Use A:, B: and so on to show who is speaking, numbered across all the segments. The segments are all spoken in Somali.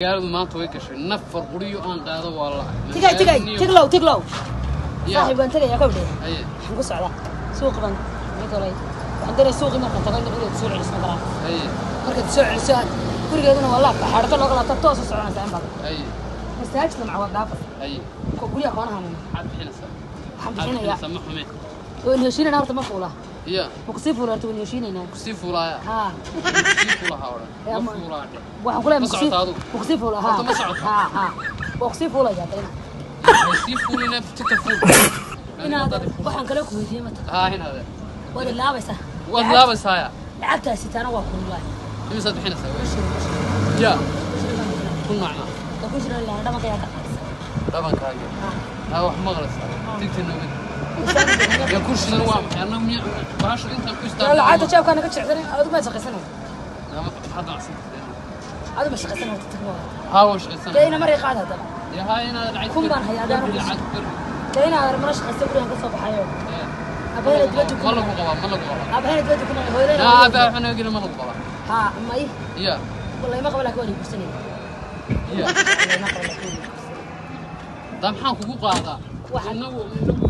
A: Magaaladu maanta way gashay nafar quriyo aan qaado waa la
B: Tigay tigay tiglow tiglow saaxiib waan tagayaa kowdhe.
A: Haye.
B: Waxaan ku socdaa suuq baan matolay, waxaan daray suuqii markaan tago in gurigeeda soo celiso ma garaa.
A: Haye.
B: Markaad soo celiso aad gurigeeduna waa laabka xaadhato looga laabta toos u soconaysaa in badan.
A: Haye.
B: Masaajidka maca waa dhaafas.
A: Haye.
B: Guryaha koonaha
A: maxaad bixinaysaa?
B: Waxaan
A: maxaad
B: bixinayaa
A: bixinaysaa? Ma xume.
B: Waynu heshiinaynaa horta, ma fuulaa?
A: Ya.
B: Ma kusii fuula horta, waynu heshiinaynaa.
A: Kusii fuulaaya.
B: Haa.
A: Kusii fuulaha oo dhan ma
B: Ama-
A: fuulaa dhe.
B: Waxaan ku leeyahay
A: Ma
B: ma kusii
A: socotaa adigu?
B: Ma kusii fuula haa.
A: Horta ma socotaa?
B: Haa haa, waa kusii fuulayaa dayna.
A: Way sii fuulina tigta fuul.
B: Inaad waxaan kale ku weydiiyey mata.
A: Haa, inaade
B: waad ilaabaysaa.
A: Waad laabaysaaya.
B: Lacagtaasi taana waa kululaay.
A: Imisaad bixinaysaa? Ya ku nocna. Dhabankaaga haa wax maqlaysaa tigta nooga ya kursigan waa maxay annagu miya bahasha intaan ku istaagno?
B: Lacagta jeebkaa naga jecsanay, adigu ma shaqaysanay.
A: Maxaad damacsan?
B: Adigu ma shaqaysanay horta, tagmo.
A: Haa, waan shaqaysanaya.
B: Dee ina maray qaad haddaba.
A: Dee haa, inaad lacag
B: Kun baan hayaa, adaan
A: garbi
B: ku-
A: lacag garbi.
B: Dee ina mana shaqaysta, gurigan ka soo baxayo. Aabahayna dibadda ku
A: ma lagu qabaa, ma lagu qabaa.
B: Aabahayna dibadda ku maqan, hooyadayna
A: naa aabaha waxaan oogina ma lagu qabaa.
B: Haa, may.
A: Ya.
B: Wallahi ma qaba, laakiin waa la guursanaya.
A: Ya.
B: Wallahi ma qaba, laakiin waa la guursanaya.
A: Daa maxaan kugu qaadaa?
B: Waxaan-
A: inagu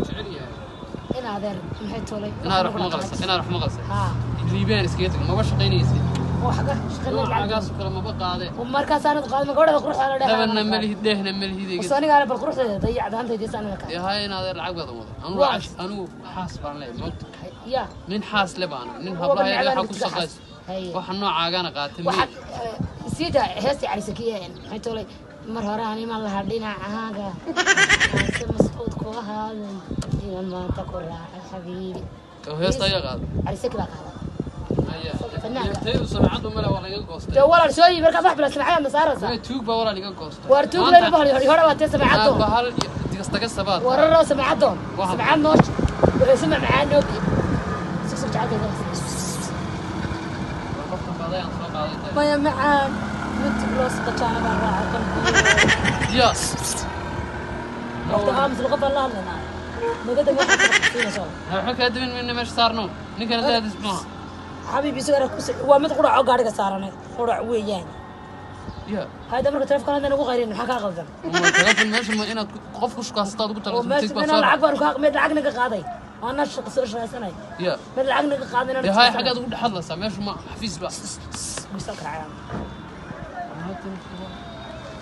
A: jecel yahay.
B: Ina adeer maxay toolay?
A: Inaad wax maqlaysa, inaad wax maqlaysa.
B: Haa.
A: Liibaan iskaga tag, maba shaqaynaysid.
B: Oo xaga shaqaynay lacag.
A: Lacagaas oo kale maba qaadee.
B: Markaas aanad qaadin gabadha quruxda la dhex.
A: Dhabanna ma lihid, dheehna ma lihid
B: Usoo anigaana bal quruxdeeda dayacdaantayda saan ka.
A: Dee haa, inaad lacag badan wado anu
B: Waa.
A: Lacag anigu xaas baan leeyahay moogta.
B: Ya.
A: Nin xaas le baana nin
B: Waa
A: hablaha
B: bal
A: waxa ku
B: necbaan
A: shaqaysa.
B: Haye.
A: Waxa noocaagana qaatay.
B: Waxaad siida heestii Cali Sakiye maxay toolay mar hore aan iman lahaa dhinacaaga se mascuud ku ahaaday inaan maanta ku raacay xabiibi.
A: Oo heesta ayaa qaada.
B: Cali Saki baa qaada.
A: Haya.
B: Fanaanka.
A: Taydu samcadu male, waa laga goostay.
B: Dee walaal soo yimi markaad wax bila samacada ma saaraysaa?
A: Way tuug baa walaal iga goostay.
B: Waar tuug leyna bahal hore waa tee samacadoon.
A: Bahal digastaga sabaad.
B: Wararoo samacadoon.
A: Waxa-
B: samacad noosh wuxuu samac macaan noo sug sug jacaylkeeda.
A: Qofkan baadayaan soo qaaday.
B: Maya macaan mid loo saqajaana baan raacay qalbiga.
A: Ya.
B: Waqti aamus luqad baan la hadlaynaa magada waxaad siinaysaa.
A: Waxba kaa dibin mayna meesha saarno ninkana daadis maaha.
B: Xabiibi isagana ku waa mid qurac oo gaadhiga saaranay qurac weeyaan.
A: Ya.
B: Hayda marka telefoon hadda nagu qayrin, maxaa kaa qaldan?
A: Waa telefon meesha ma inaad qof ku shukaasato ugu
B: Oo
A: talagashay
B: meesha
A: tig baa
B: inaan
A: soo
B: lacag baan kaa mid lacag naga qaaday ana shaqo soo shaqaysanay.
A: Ya.
B: Mid lacag naga qaaday.
A: Dee haay, xaggaad ugu dhex hadlaysaa meesha ma xafiis ba?
B: Misal karacaya.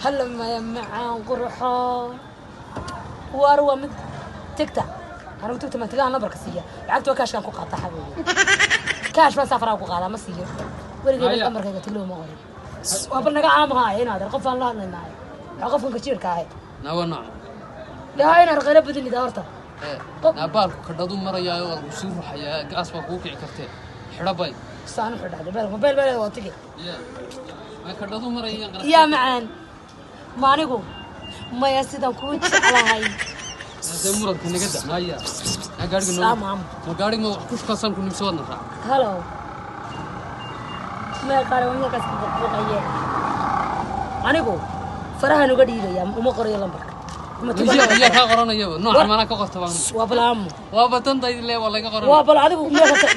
B: Halla maya macaan qurxo waar waa mid tigta anigu tigta ma tigaha nambarka siiya, lacagta waa kaashkaan ku qaataa xabiibi, kaash baan safaraa ku qaadaa, ma siiyo weligay.
A: Haya.
B: Nambarkayga tiloo ma qorin, waa bal naga aamahaaya inaad qof aan la hadlaynaayo waa qofkan kajiirka ahay.
A: Naa waa nooca.
B: Yaa inaad qaylo badinida horta.
A: Ee,
B: Qof-
A: naa baalku kadhadu marayaayo waa lagu sii ruxayaa, gaas baa kugu kici kartee xidho bay.
B: Saan wuxuu dhahday beel mobile beel waa tigi.
A: Ya, ma kadhadu marayaan qaras.
B: Yaa macaan ma anigu maya sidaan kuu jeclahay.
A: Dee muradka naga da maya naa gaadhiga noo
B: Aam, aam.
A: Ma gaadhiga ma wax ku shukaasan ku nimse wadna raac.
B: Halo meel qaale waa meelkaas ka buuqbuuqaye anigu farahan uga dhiibaya uma qorayo lambarka. Uma
A: iya iya kaa qoranayaba nooca maanaa ka qorta baan.
B: Waa balaamu.
A: Waa batantaydi le waa laga qoranaya.
B: Waa bal adigu meel horta.